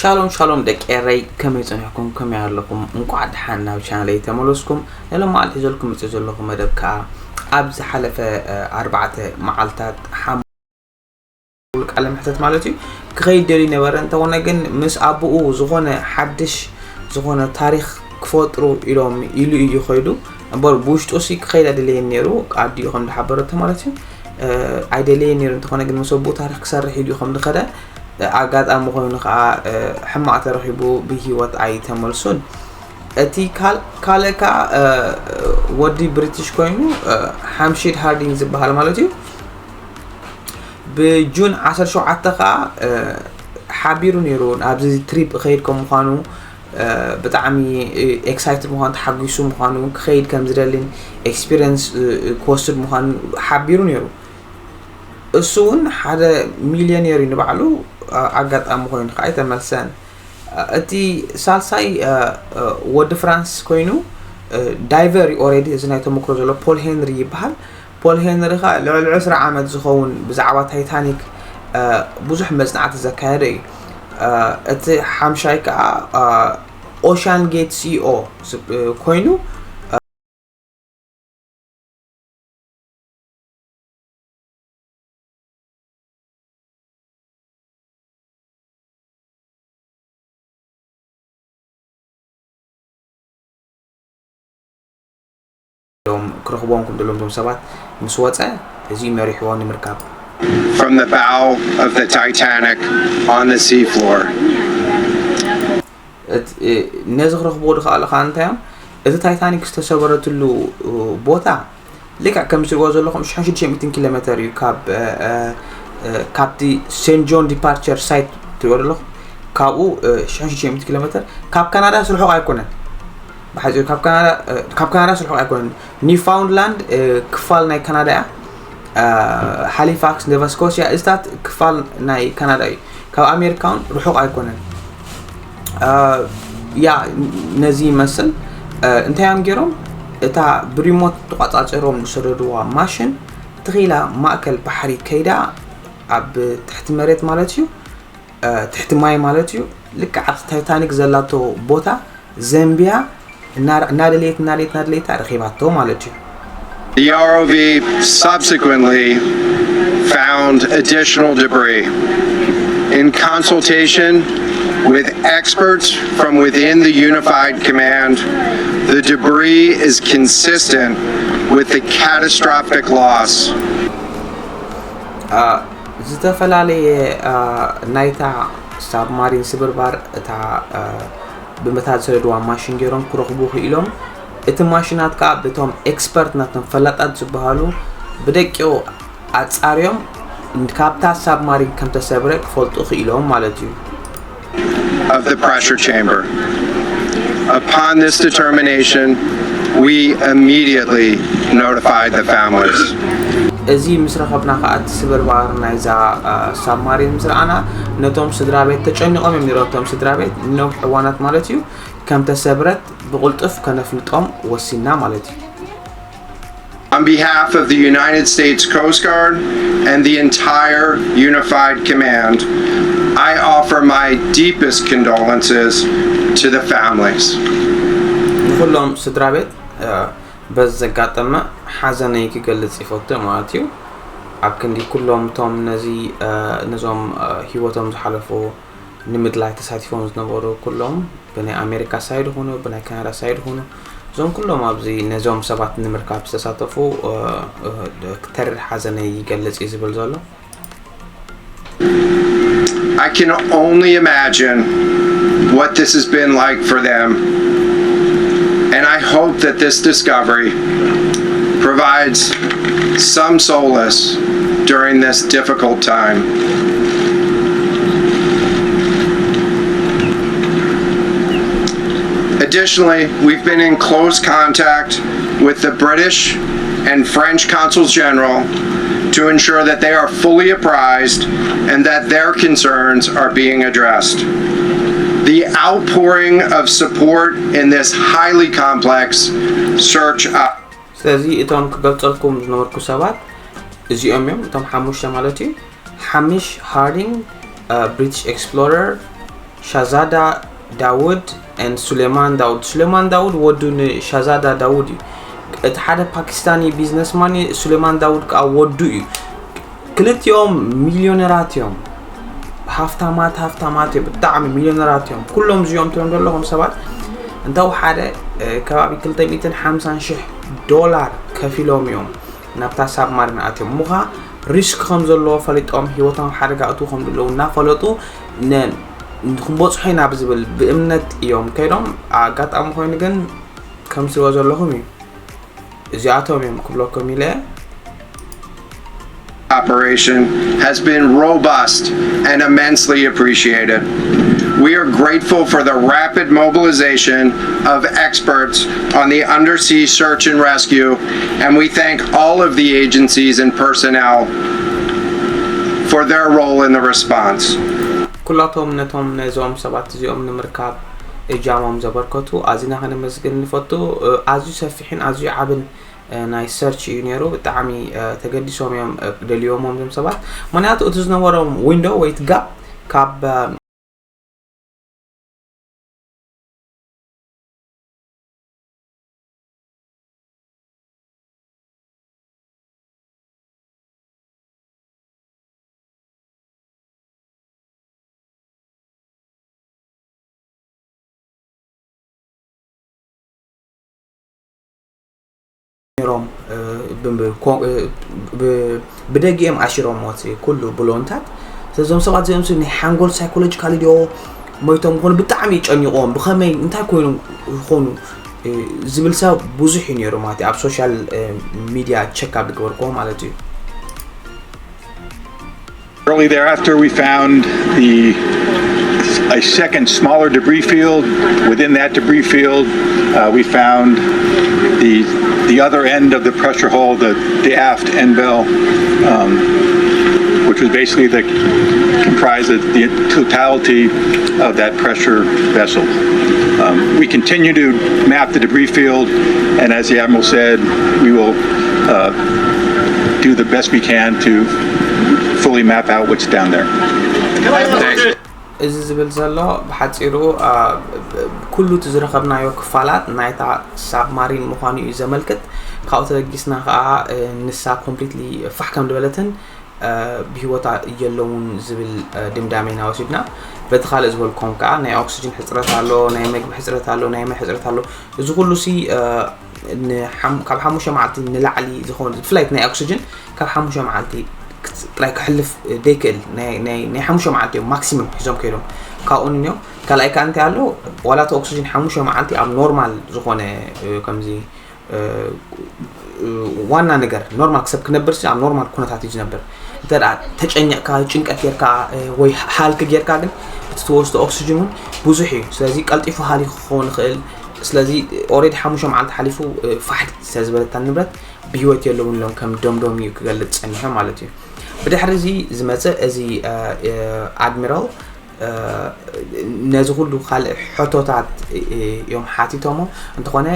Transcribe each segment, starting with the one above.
ሻሎም ሻሎም ደቂ ኤረይ፣ ከመይ ጸኒሕኩም? ከመይ ኣለኹም? እንቋዕ ደሓን ናብ ቻነለይ ተመለስኩም። ንሎማዓልቲ ሒዘልኩም መጽእ ዘለኹ መደብ ከኣ ኣብ ዝሓለፈ ኣርባዕተ መዓልታት ሓሙስ ቃለ መሕተት ማለት እዩ ክኸይድ ደልዩ ነበረ። እንተኾነ ግን ምስ ኣቦኡ ዝኾነ ሓድሽ ዝኾነ ታሪኽ ክፈጥሩ ኢሎም ኢሉ እዩ ኸይዱ። እምበር ብውሽጡ ሲ ክኸይድ ኣይደለየን ነይሩ፣ ኣዲኡ ከም ዝሓበረቶ ማለት እዩ። ኣይደለየን ነይሩ። እንተኾነ ግን ምስ ኣቦኡ ታሪኽ ክሰርሕ ኢሉ እዩ ከም ዝኸደ ኣጋጣሚ ኮይኑ ከዓ ሕማቕ ተረኺቡ ብህይወት ኣይተመልሱን። እቲ ካልእ ከዓ ወዲ ብሪቲሽ ኮይኑ ሓምሺድ ሃርዲንግ ዝበሃል ማለት እዩ። ብጁን ዓሰርተ ሸውዓተ ከዓ ሓቢሩ ነይሩ። ኣብዚ ትሪፕ ኸይድ ከም ምዃኑ ብጣዕሚ ኤክሳይትድ ምዃኑ፣ ተሓጒሱ ምዃኑ፣ ክኸይድ ከም ዝደልን ኤክስፒሪየንስ ክወስድ ምዃኑ ሓቢሩ ነይሩ። እሱ እውን ሓደ ሚልዮኔር እዩ ንባዕሉ። ኣጋጣሚ ኮይኑ ከዓ ኣይተመልሰን። እቲ ሳልሳይ ወዲ ፍራንስ ኮይኑ ዳይቨር እዩ ኦሬዲ። እዚ ናይ ተመክሮ ዘሎ ፖል ሄንሪ ይበሃል። ፖል ሄንሪ ከዓ ልዕሊ ዕስራ ዓመት ዝኸውን ብዛዕባ ታይታኒክ ብዙሕ መፅናዕቲ ዘካየደ እዩ። እቲ ሓምሻይ ከዓ ኦሻን ጌት ሲኦ ኮይኑ ሎም ክረኽቦም ከም ደሎም ቶም ሰባት ምስ ወፀ፣ እዚ መሪሕዎ ንምርካብ። From the bow of the Titanic on the seafloor. ነዚ ክረኽብዎ ዝኸኣሉ ከዓ እንታይ እዮም? እቲ ታይታኒክ ዝተሰበረትሉ ቦታ ልክዕ ከም ዝሪእዎ ዘለኹም ሽሕን ሽዱሽተ ሚእትን ኪሎ ሜተር እዩ ካብ ካብቲ ሴንት ጆን ዲፓርቸር ሳይት ትሪእዎ ዘለኹም፣ ካብኡ ሽሕን ሽዱሽተ ሚእትን ኪሎ ሜተር። ካብ ካናዳ ስርሑቕ ኣይኮነን። ብሓፂሩ ካብ ካናዳ ስርሑቕ ኣይኮነን። ኒውፋውንድላንድ ክፋል ናይ ካናዳ እያ። ሃሊፋክስ፣ ኖቫ ስኮሽያ፣ እዚታት ክፋል ናይ ካናዳ እዩ። ካብ ኣሜሪካ እውን ርሑቕ ኣይኮነን። ያ ነዚ ይመስል። እንታይ እዮም ገይሮም? እታ ብሪሞት ተቋፃፂሮም ዝሰደድዋ ማሽን ትኺላ ማእከል ባሕሪ ከይዳ ኣብ ትሕቲ መሬት ማለት እዩ፣ ትሕቲ ማይ ማለት እዩ፣ ልክዕ ኣብቲ ታይታኒክ ዘላቶ ቦታ ዘንብያ እናደለየት እናደለየት እናደለየት ረኺባቶ ማለት እዩ። The ROV subsequently found additional debris. In consultation with experts from within the Unified Command, the debris is consistent with the catastrophic loss. ዝተፈላለየ ናይታ ሳብማሪን ስብርባር እታ ብምታ ዝሰደድዋ ማሽን ገይሮም ክረኽቡ ክኢሎም። እቲ ማሽናት ከዓ ብቶም ኤክስፐርት ናቶም ፈላጣት ዝበሃሉ ብደቂቑ ኣፃርዮም ካብታ ሳብማሪን ከምተሰብረ ክፈልጡ ክኢሎም ማለት እዩ። Of the pressure chamber. Upon this determination, we immediately notified the families. እዚ ምስ ረኸብና ከዓ እቲ ስብርባር ናይዛ ሳብማሪን ምስ ረኣና ነቶም ስድራ ቤት ተጨኒቖም እዮም ነይሮም። እቶም ስድራ ቤት ንነዊሕ እዋናት ማለት እዩ ከም ተሰብረት ብቕልጡፍ ከነፍልጦም ወሲና ማለት እዩ። On behalf of the United States Coast Guard and the entire Unified Command, I offer my deepest condolences to the families. ንኩሎም ስድራ ቤት በዚ ዘጋጠመ ሓዘነይ ክገልጽ ይፈቱ ማለት እዩ። ኣብ ክንዲ ኩሎም እቶም ነዚ ነዞም ህይወቶም ዝሓለፉ ንምድላይ ተሳቲፎም ዝነበሩ ኩሎም ብናይ ኣሜሪካ ሳይድ ይኹኑ ብናይ ካናዳ ሳይድ ይኹኑ እዞም ኩሎም ኣብዚ ነዞም ሰባት ንምርካብ ዝተሳተፉ ተሪር ሓዘነይ ይገልጽ እዩ ዝብል ዘሎ። I can only imagine what this has been like for them. And I hope that this discovery provides some solace during this difficult time. Additionally, we've been in close contact with the British and French consuls general to ensure that they are fully apprised and that their concerns are being addressed. The outpouring of support in this highly complex search. ስለዚ እቶም ክገልጸልኩም ዝነበርኩ ሰባት እዚኦም እዮም፣ እቶም ሓሙሽተ ማለት እዩ። ሓሚሽ ሃርዲንግ፣ ብሪቲሽ ኤክስፕሎረር፣ ሻዛዳ ዳውድ ን ሱሌማን ዳውድ። ሱሌማን ዳውድ ወዱ ንሻዛዳ ዳውድ እዩ። እቲ ሓደ ፓኪስታኒ ቢዝነስማን እዩ። ሱሌማን ዳውድ ከዓ ወዱ እዩ። ክልቲኦም ሚሊዮነራት እዮም። ሃፍታማት ሃፍታማት እዮም። ብጣዕሚ ሚሊዮነራት እዮም። ኩሎም እዚኦም ትሪኦም ዘለኹም ሰባት እንተው ሓደ ከባቢ ክልተ ሚእትን ሓምሳን ሽሕ ዶላር ከፊሎም እዮም ናብታ ሳብማሪን ኣትዮም። ምዃ ሪስክ ከም ዘለዎ ፈሊጦም ህይወቶም ሓደጋ እትው ከም ዘለዉ እናፈለጡ ክንበፅሖ ኢና ብዝብል ብእምነት እዮም ከይዶም። ኣጋጣሚ ኮይኑ ግን ከም ትሪእዎ ዘለኹም እዩ። እዚኣቶም እዮም ክብለኩም ኢለ። Operation has been robust and immensely appreciated. We are grateful for the rapid mobilization of experts on the undersea search and rescue, and we thank all of the agencies and personnel for their role in the response. ኩላቶም ነቶም ነዞም ሰባት እዚኦም ንምርካብ እጃሞም ዘበርከቱ ኣዚና ከነመስግን ንፈቱ። ኣዝዩ ሰፊሕን ኣዝዩ ዓብን ናይ ሰርች እዩ ነይሩ። ብጣዕሚ ተገዲሶም እዮም ደልዮሞም ዞም ሰባት። ምክንያቱ እቲ ዝነበሮም ዊንዶ ወይ ጋፕ ካብ ነይሮም። ብደጊኦም ኣሽሮሞ እቲ ኩሉ ብሎንታት። ስለዞም ሰባት እዚኦም ናይ ሓንጎል ሳይኮሎጂካሊ ድዮ ሞይቶም ይኾኑ፣ ብጣዕሚ ጨኒቆም፣ ብኸመይ እንታይ ኮይኖም ይኾኑ ዝብል ሰብ ብዙሕ እዩ ነይሩ ማለት እዩ። ኣብ ሶሻል ሚዲያ ቸክ ኣብ ዝገበርክዎ ማለት እዩ። Shortly thereafter, we found the a second smaller debris field. Within that debris field, uh, we found the the other end of the pressure hull, the, the aft end bell, um, which was basically the comprised of the totality of that pressure vessel. Um, we continue to map the debris field, and as the admiral said, we will uh, do the best we can to fully map out what's down there. እዚ ዝብል ዘሎ ብሓፂሩ ኩሉ እቲ ዝረኸብናዮ ክፋላት ናይታ ሳብማሪን ምዃኑ እዩ ዘመልክት። ካብኡ ተበጊስና ከዓ ንሳ ኮምፕሊትሊ ፋሕ ከም ዝበለትን ብህይወት የለውን ዝብል ድምዳሜ ኢና ወሲድና። በቲ ካልእ ዝበልኩም ከዓ ናይ ኦክስጅን ሕፅረት ኣሎ፣ ናይ መግቢ ሕፅረት ኣሎ፣ ናይ ማይ ሕፅረት ኣሎ። እዚ ኩሉ ሲ ካብ ሓሙሽተ መዓልቲ ንላዕሊ ዝኾኑ ብፍላይ ናይ ኦክስጅን ካብ ሓሙሽተ መዓልቲ ጥራይ ክሕልፍ ደይክእል ናይ ሓሙሽተ መዓልቲ እዮም ማክሲመም ሒዞም ከይዶም ካብኡ ንንዮም። ካልኣይ ከዓ እንታይ ኣሎ ዋላ እቲ ኦክስጅን ሓሙሽተ መዓልቲ ኣብ ኖርማል ዝኾነ ከምዚ ዋና ነገር ኖርማል ክሰብ ክነብር ኣብ ኖርማል ኩነታት እዩ ዝነብር። እንተ ተጨኒቕካ ጭንቀት ጌርካ ወይ ሃልክ ጌርካ ግን እቲ ትወስዶ ኦክስጅን እውን ብዙሕ እዩ። ስለዚ ቀልጢፉ ሃሊኹ ክኸውን ይኽእል። ስለዚ ኦሬዲ ሓሙሽተ መዓልቲ ሓሊፉ ፋሕድ ስለዝበለታ ንብረት ብህይወት የለውን ኢሎም ከም ደምዶም እዩ ክገልፅ ፀኒሑ ማለት እዩ። ብድሕሪ እዚ ዝመፀ እዚ ኣድሚራል ነዚ ኩሉ ካልእ ሕቶታት እዮም ሓቲቶሞ። እንተኾነ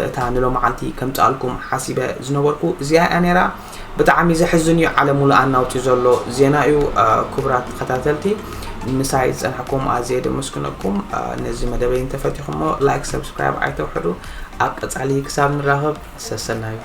እታ ንሎመዓልቲ ከምፅኣልኩም ሓሲበ ዝነበርኩ እዚኣ እያ ነይራ። ብጣዕሚ ዘሕዝን እዩ። ዓለም ሙሉእ ኣናውፂ ዘሎ ዜና እዩ። ክቡራት ተኸታተልቲ ምሳይ ዝፀናሕኩም ኣዝየ ደመስግነኩም። ነዚ መደበይ እንተፈቲኹሞ ላይክ፣ ሰብስክራይብ ኣይተውሕዱ። ኣብ ቀፃሊ ክሳብ ንራኸብ ሰሰናዩ።